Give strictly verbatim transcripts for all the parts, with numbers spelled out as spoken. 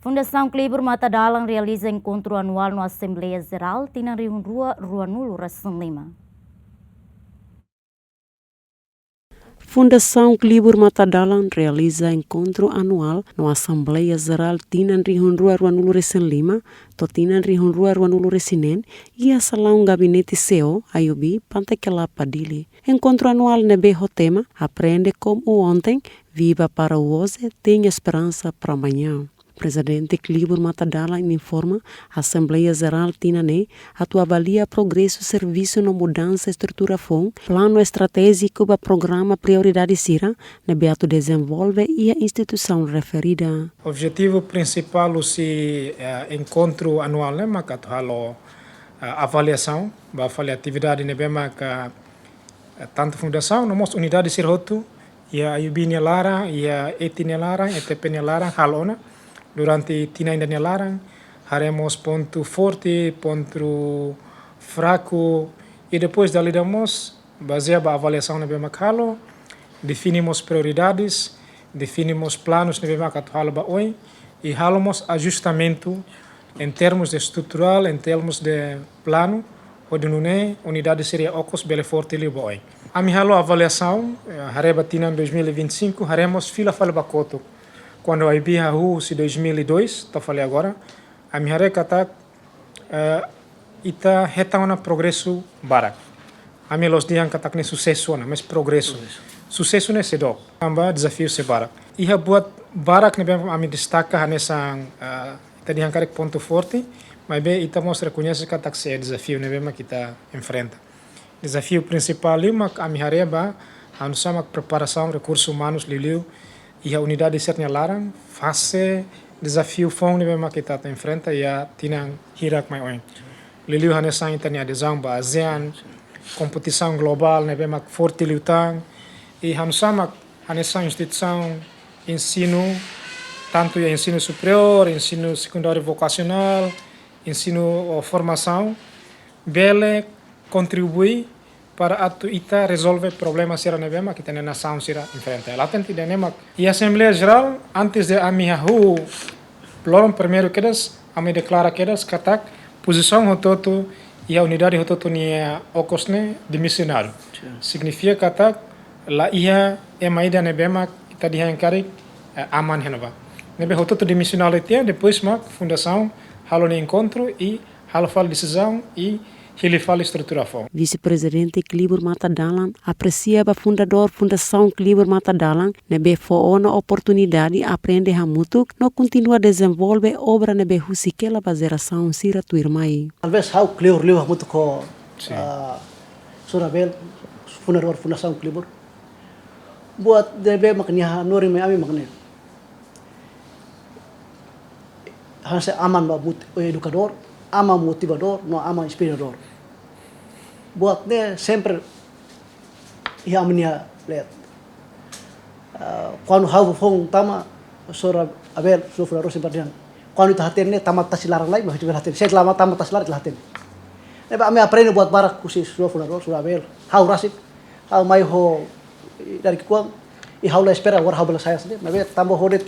Fundasaun Klibur Matadalan realiza enkontru anuál no Asembleia Jerál tinan rihun rua ruanulu resin lima. Fundasaun Klibur Matadalan realiza enkontru anuál no Asembleia Jerál tinan rihun rua ruanulu resin lima to'o tinan rihun rua ruanulu resin neen iha salaun gabinete C E O, Ayubi, Pantai Kelapa, Dili. Enkontru anuál ne'ebé ho tema Aprende com o Ontem, Viva para o Hoje, Tenha Esperança para Amanhã. Prezidente Klibur Matadalan informa, Asembleia Jerál tinan ne'e atu avalia progresu servisu no mudansa estrutura foun, planu estratéjiku ba programa prioridade sira ne'ebé atu dezenvolve iha instituisaun referida. Objetivu prinsipál husi, eh, enkontru anuál ne'e maka atu halo, eh, avaliasaun ba fali atividade ne'ebé maka, eh, tantu fundasaun no mós unidade sira hotu, iha Ayubi nia laran, iha ETI nia laran, E T P nia laran, halo ona durante tinan ida nia laran, haree mós pontu forte, pontu fraku, i depois dala ida mós bazeia ba avaliasaun ne'ebé mak halo, define mós prioridades, define mós planus ne'ebé mak atu halo ba oin, i halo mós ajustamentu em termos de estruturál, em termos de planu, hodi nune'e unidade sira okos bele forte liu ba oin. Ami halo avaliasaun, eh, haree ba tinan dois mil e vinte e cinco, haree mós fila fali ba kotuk. Kuandu Ayubi hahú husi dois mil e dois to'o fali agora, ami haree katak, eh, ita hetan ona progresu barak. Ami la'ós dehan katak ne'e susesu ona, mas progresu. Progresu. Susesu ne'e seidauk, tanba dezafiu sei barak. Iha buat barak ne'ebé ami destaka hanesan, eh, ita dehan karik pontu forte, maibé ita mós rekoñese katak sei dezafiu ne'ebé mak ita enfrenta. Dezafiu prinsipál liu mak ami haree ba, hanesan mak preparasaun rekursus umanus liuliu iha unidade sira nia laran, fase dezafiu foun ne'ebé mak ita atu enfrenta iha tinan hirak mai oin. Liuliu hanesan ita-nia adezaun ba ASEAN, kompetisaun globál ne'ebé mak forte liután, i hanesan mak hanesan instituisaun ensinu, tantu iha ensinu superiór, ensinu sekundáriu vokasionál, ensinu, oh, formasaun, bele kontribui para atu ita rezolve problema sira ne'ebé mak ita-nia nasaun sira enfrenta. Latente ida-ne'e mak iha Asembleia Jerál, antes de ami hahú loron primeiru kedas, ami deklara kedas katak pozisaun hotu-hotu iha unidade hotu-hotu nia okos ne'e demisionáriu. Sin. Signifika katak la iha ema ida ne'ebé mak ita dehan karik, eh, aman iha ne'ebá. Ne'ebé hotu-hotu demisionáriu tiha, depois mak fundasaun halo nia enkontru i halo fali desizaun i hili fali estrutura foun. Vise-Prezidente Klibur Matadalan apresia ba fundadór Fundasaun Klibur Matadalan ne'ebé fó ona oportunidade aprende hamutuk no kontinua dezenvolve obra ne'ebé husik hela ba jerasaun sira tuirmai. Talvés ha'u kleur liu hamutuk ho, sin, ah, Señór Abel, fundadór Fundasaun Klibur. Buat ne'ebé mak nia hanorin mai ami mak ne'e. Hanesan aman ba mot-, edukadór, aman motivadór, no aman inspiradór. Buat ne'e sempre iha ami-nia leet. Ah, kuandu ha'u foun tama, Señór Abel, Señór Fernando Rossi Bardian. Kuandu ita hatene, tama tasi laran lai, mas ita bele hatene. Se tama, tama tasi laran, ita la hatene. Ne'ebé ami aprende buat barak husi Señór Fernando, Señór Abel, ha'u rasik, ha'u mai ho dari ki'ikoan, i ha'u la espera agora ha'u bele sai hanesan ne'e, maibé tanba ho de'it,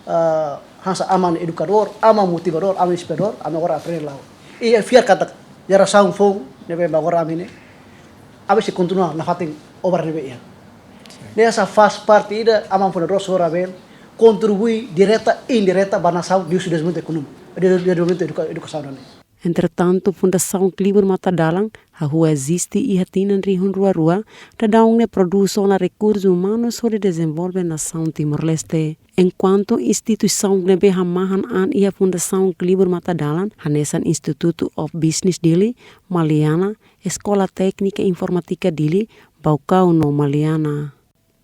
ah, hanesan aman edukadór, aman motivadór, aman inspiradór, ami agora aprende la'o. I fiar katak jerasaun foun ne'ebé mak agora ami ne'e, ami sei kontinua nafatin obra ne'ebé iha. Sin. Ne'e hanesan faz parte ida aman fundadór Señór Abel kontribui direta i indireta ba nasaun liuhusi dezenvolvimentu ekonómiku, de-, dezenvolvimentu eduka-, edukasaun nian. Entretantu, Fundasaun Klibur Matadalan hahú eziste iha tinan rihun rua rua, daudaun ne'e prodús ona rekursus umanus hodi dezenvolve nasaun Timor-Leste. Enkuantu instituisaun ne'ebé hamahan an iha Fundasaun Klibur Matadalan, hanesan Institute of Business Dili, Maliana, Eskola Téknika Informátika Dili, Baucau no Maliana.